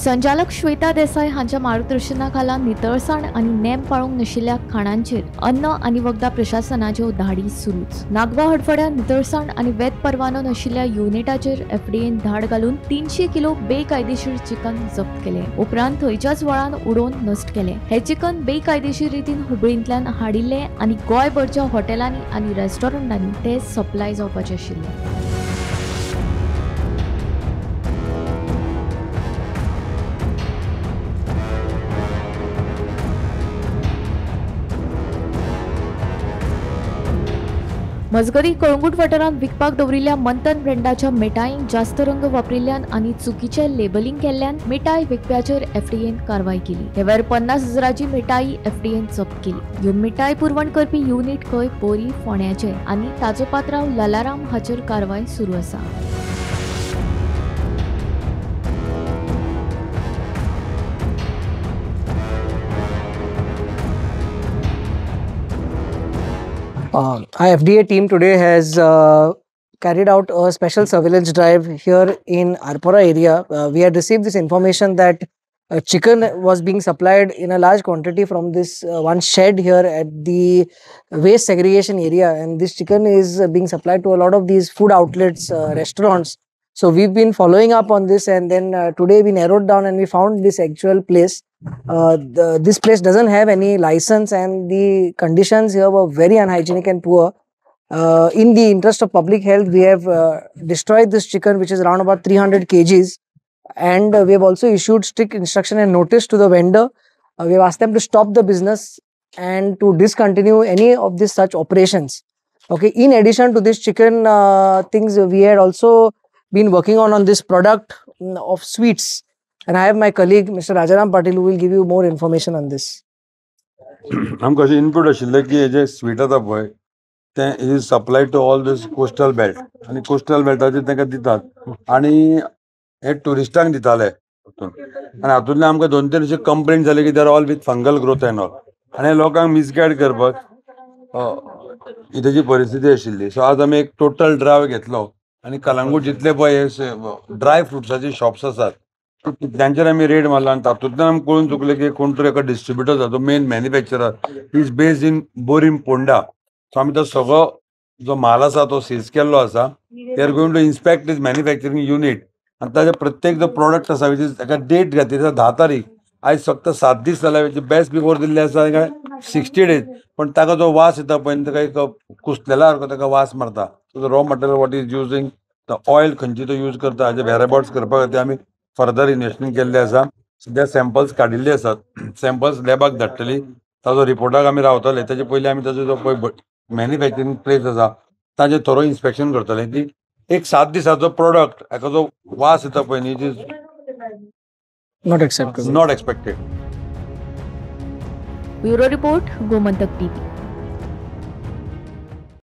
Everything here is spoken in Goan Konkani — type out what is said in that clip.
संचालक श्वेता देसाय हांच्या मार्गदर्शना खाला नितळसाण आनी नेम पाळूंक नाशिल्ल्या खाणांचेर अन्न आनी वखदां प्रशासनाच्यो धाडी सुरूच. नागवा हडफड्या नितळसाण आनी वैध परवानो नाशिल्ल्या युनिटाचेर एफडीएन धाड घालून 300 किलो बेकायदेशीर चिकन जप्त केले. उपरांत थंयच्याच व्हाळान उडोवन नश्ट केले. हे चिकन बेकायदेशीर रितीन हुबळींतल्यान हाडिल्ले आनी गोंयभरच्या हॉटेलांनी आनी रेस्टॉरंटांनी ते सप्लाय जावपाचे आशिल्ले. मजगती कळंगूट वाठारांत विकपाक दवरिल्ल्या मंथन ब्रँडाच्या मिठाईंक जास्त रंग वापरिल्ल्यान आनी चुकीचें लेबलिंग केल्ल्यान मिठाई विकप्याचेर एफडीएन कारवाय केली. हे वेळार 50,000ची मिठाई एफडीएन जप्त केली. ह्यो मिठाई पुरवण करपी युनिट खंय बोरी फोंड्याचें आनी ताचो पात्रांव ललाराम हाचेर कारवाय सुरू आसा. Our FDA team today has carried out a special surveillance drive here in Arpora area. We had received this information that chicken was being supplied in a large quantity from this one shed here at the waste segregation area, and this chicken is being supplied to a lot of these food outlets, restaurants. So we've been following up on this, and then today we narrowed down and we found this actual place. This place doesn't have any license, and the conditions here were very unhygienic and poor. In the interest of public health, we have destroyed this chicken, which is around about 300 kgs, and we have also issued strict instruction and notice to the vendor. We have asked them to stop the business and to discontinue any of these such operations. Okay. In addition to this chicken things, we had also been working on this product of sweets. And I have my colleague Mr. Rajaram Patil who will give you more information on this. आमकां अशें इनपूट आशिल्लें की हे जे स्वीट आसा पळय तें is supply to all this coastal belt आनी कोस्टल बेल्टाचेर तांकां दितात आनी हे ट्युरिस्टांक दिताले आनी हातूंतल्यान आमकां 2-3 अशे कंप्लेंट जाले की there all with fungal growth and all आनी लोकांक मिसगायड करपाक ही तेजी परिस्थिती आशिल्ली. सो आज आमी एक टोटल ड्रायव घेतलो आनी कलंगूट जितले पळय ड्राय फ्रुट्साचे शॉप्स आसात तांचेर आमी रेड मारला आनी तातूंतल्यान आमकां कळून चुकलें की कोण तरी एका डिस्ट्रिब्युटर आसा, तो main manufacturer is based in Borim Ponda. So आमी तो सगळो जो म्हाल आसा तो सीज केल्लो आसा. They are going to inspect this manufacturing unit आनी ताजे प्रत्येक जो प्रोडक्ट आसा which is ताका डेट घातिल्ली आसा 10 तारीख, आयज फक्त 7 दीस जाल्या, which best before दिल्ले आसा काय 60 डेज, पण ताका जो वास येता पळय ताका एक कुसलेल्या सारको ताका वास मारता. So raw material what is using the oil खंयची तो यूज करता हाजे वेरअबाउट्स करपा खातीर आमी फर्दर इन्वेस्टमेंट केल्ले आसा. सद्या सॅम्पल्स काडिल्ले आसात, सॅम्पल्स लॅबाक धाडटली, ताजो रिपोर्टाक आमी रावतले. ताजे पयलीं आमी ताजो जो पळय मॅन्युफॅक्चरींग प्लेस आसा ताजें थोरो इन्स्पेक्शन करतले की एक 7 दिसाचो प्रोडक्ट हाका जो वास येता पळय न्ही, it is not acceptable, not expected. Bureau report, Gomantak TV.